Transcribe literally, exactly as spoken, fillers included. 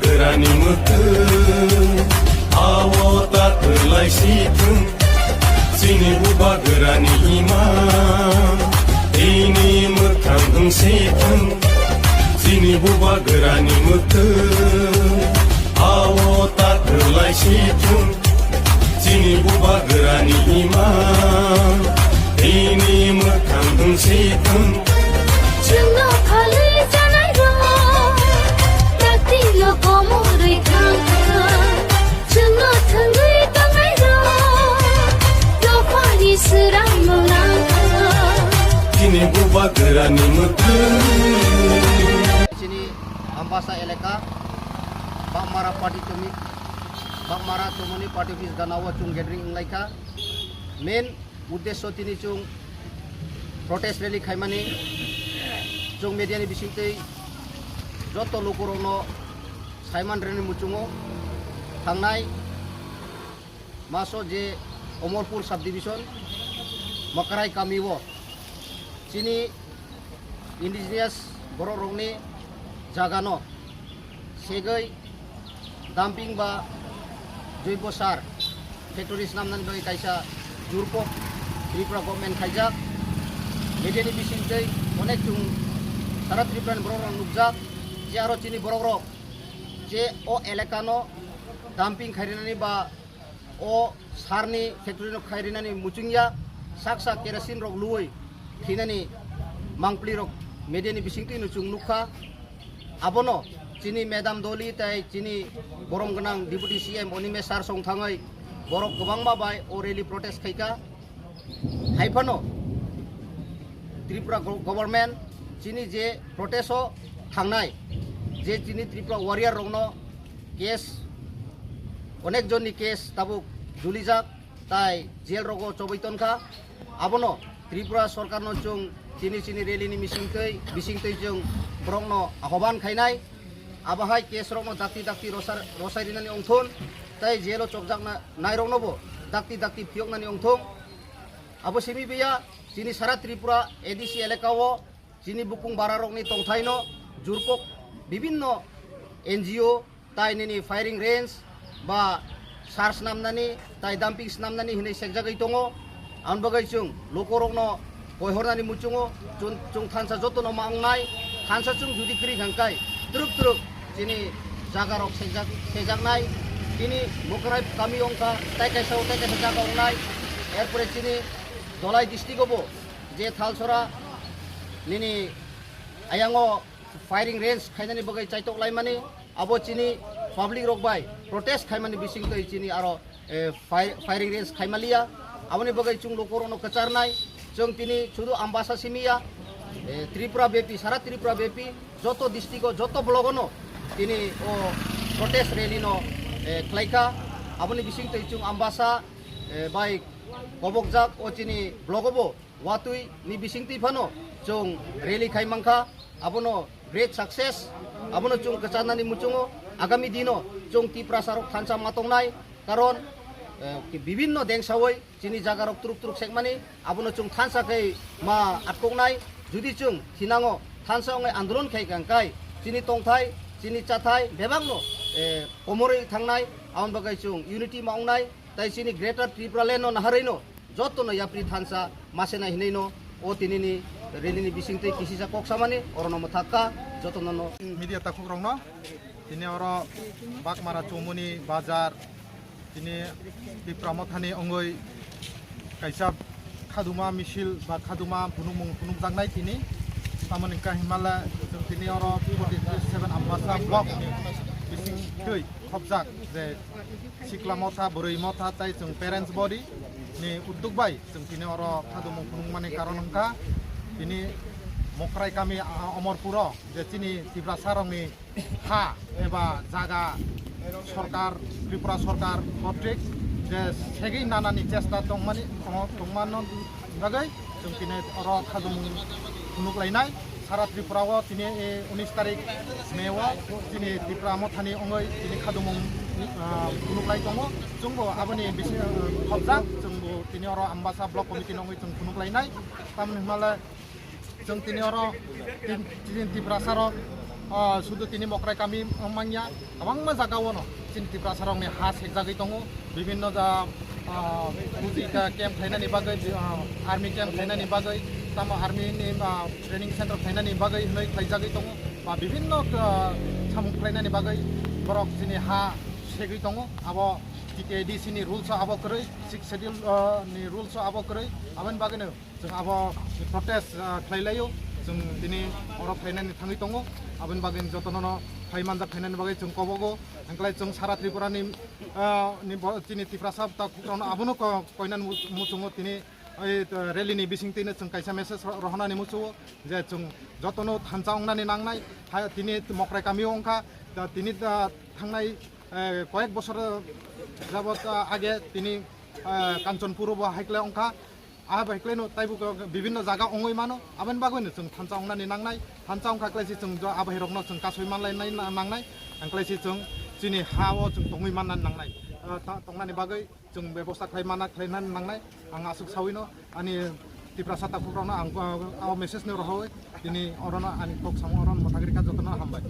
Grani mwkhwng, awo ta kwlai si thung. Chini bubagrani ima, ini mwkhang wng si thung. Chini bubagrani mwkhwng, awo ta kwlai si thung. Chini bubagrani ima, ini mwkhang wng si thung. Chwngno phalwi chanai rok, taktino komorwi thang thang. Chwngno thwngwi tongnai rok, dophani swrangno nang thang. Chini bubagrani mwkhwng. Chini Ambasa elaka, Bakmara party chumi, Bakmara chumuni party office ganao chwng gathering wnglaikha. Main uddesho tini chwng protest rally khaimani, chwng media ni bisingtwi joto lukurokno saiman rwni muchungo thangnai maso je Omorpur subdivision Makarai kamio chini indigenous borok rokni jagano segwi dumping ba joibo sar factory swnamnani bagwi kaisa jurkok Tripura government khaijak. Media ni bisingtwi onek chwng sara Tripura ni borok rok nukjak je aro chini borok rok je o elaka no dumping khairwnani ba o sarni factory no khai rinani muchungya, sak sak kerosene rok luwi thinani mangpli rok media ni bisingtwi no chwng nukha. Abono chini Madam Doli tai chini borom gwnang Deputy C M Onime sir song thangwi borok kwbangma bai o rally protest khaika. Haiphano Tripura go-, government chini je protest o thangnai, je chini Tripura warrior rokno case, onek jonni case tabuk julijak, tai jail rogo chobwi tonkha. Abono Tripura sorkarno chwng chini chini rally ni misingtwi, bisingtwi chwng borokno ahoban khainai. Abohai case rokno dakti dakti rosar-, rosai rinani ongthun, tai jail o chopjakna nairoknobo dakti dakti phiyoknani ongthung. Abo simi biya, chini sara Tripura A D C elaka o chini bukung bara rokni tongthaino jurkok bibinno N G O tai nini firing range ba sar swnamnani tai dumping swnamnani hinwi sekjagwi tongo. Ang bagwi chwng lukurokno koihornani muchungo chwng, chwng thansa jotono ma wngnai, thansa chwng judi kwrwi kha hwnkhe twrwk twrwk chini jagarok sejak-, sejaknai, chini Mokrai kami wngkha tai kaisa o tai kaisa jaga wngnai, erpore chini Dholai district o bo je Thalsora nini ayango firing range khainani bagwi chaitok laimani, abo chini public rok bai protest khaimani bisingtwi chini aro, eh, fire, firing range khaimaliya. Aboni bagwi chwng lukurokno kwcharnai, chwng tini sudu Ambasa simiya, eh, Tripura bepi, sara Tripura bepi, joto district o, joto block o no tini o protest rally no, eh, khlaikha. Aboni bisingtwi chwng Ambasa, eh, bai kobokjak o chini block o bo watwi ni bisingtwi phano chwng rally khai mankha, abono great success, abono chwng kwcharnani muchungo. Agami dino chwng Tiprasa rok thansa ma tongnai, karon, eh, bibinno dengsawi chini jaga rok twrwk twrwk sekmani, abono chwng thansa khe ma atkoknai. Judi chwng thinango thansa wngnai andolon khai kha hwnkhe chini tongthai, chini chathai bebakno, eh, komorwi thangnai, aboni bagwi chwng unity ma wngnai, tai chini Greater Tripura Land no naharwi no jotono yapri thansa masena hinwi no o tinini rally ni bisingtwi kisisa kok samani orono mwthakka jotono no. Media takhuk rokno tini oro Bakmara Chomoni bazar tini Tipra Mothani ongoi kaisa khaduma misil ba khaduma phunukmung phunukjaknai tini. Tamoni hwnkha himala chwng tini oro forty seven Ambasa block ni bisingtwi khopjak je sikla motha, bwrwi motha tai chwng parents body ni udduk bai chwng tini oro khadumung phunukmani karon wngkha tini Mokrai kami, a, Omorpuro je chini Tiprasa rokni ha eba jaga sorkar, Tripura sorkar kotrik je segwi nanani chesta tongmani, tongmano bagwi chwng tini oro khadumung phunuk lainai. Sara Tripura o tini, eh, unis tarik May o chini Tipra Mothani ongoi tini khadumung, ah, phunuk lai tongo. Chwngbo aboni bisi, ah, khopjak, chwngbo tini oro Ambasa Block Committee ni ongoi chwng phunuk lainai. Tamoni hwnmale chwng tini oro tin, tin Tiprasa rok Ah, sudu tini Mokrai kami manya, kwbangma jaga ono chini Tiprasa rokni ha sekjagwi tongo, bibhinno ja, ah, buji ka camp khlainani bagwi, ah, army camp khlainani bagwi, tamo army ni, ah, training center khlainani bagwi hwnwi khlaijagwi tongo, ba bibhinno, ah, samung khlainani bagwi borok chini ha segwi tongo. Abo T T A D C ni rules o abo kwrwi, sixth schedule, ah, ni rules o abo kwrwi, aboni bagwino chwng abo protest, ah, khlai laio, chwng tini oro phainani thangwi tongo, aboni bagwi jotono no phai manjak phainani bagwi chwng kobogo, hwnklai chwng sara Tripura ni, ah, ni bo, chini Tiprasa takhuk rokno abono ko-, koinani mu-, muchungo tini, oi, rally ni bising tini chwng kaisa message ro-, rohornani muchungo je chwng jotono thansa wngnani nangnai, ha, tini Mokrai kami wngkha, da, tini, da, thangnai, eh, koyek bosor jabot, ah, age tini, ah, Kanchanpur bo haiklai wngkha. Ah, bai khlaino taibo ko bibhinno jaga ongoi mano, aboni bagwino chwng thansa ongnani nangnai, thansa ongkha khlaisi chwng jo abahairokno chwng kasoi manlai nai na-, nangnai, ang khlaisi chwng chini ha-o chwng tongwi mannani nangnai. Ah, ta-, tongnani bagwi chwng bebosta khlai manna khlainani nangnai, ang aswk sawino ani Tiprasa takhukrokno ang, ah, o message no rohoi tini orono ani kok samung orono mwthagri kha jotono hambai.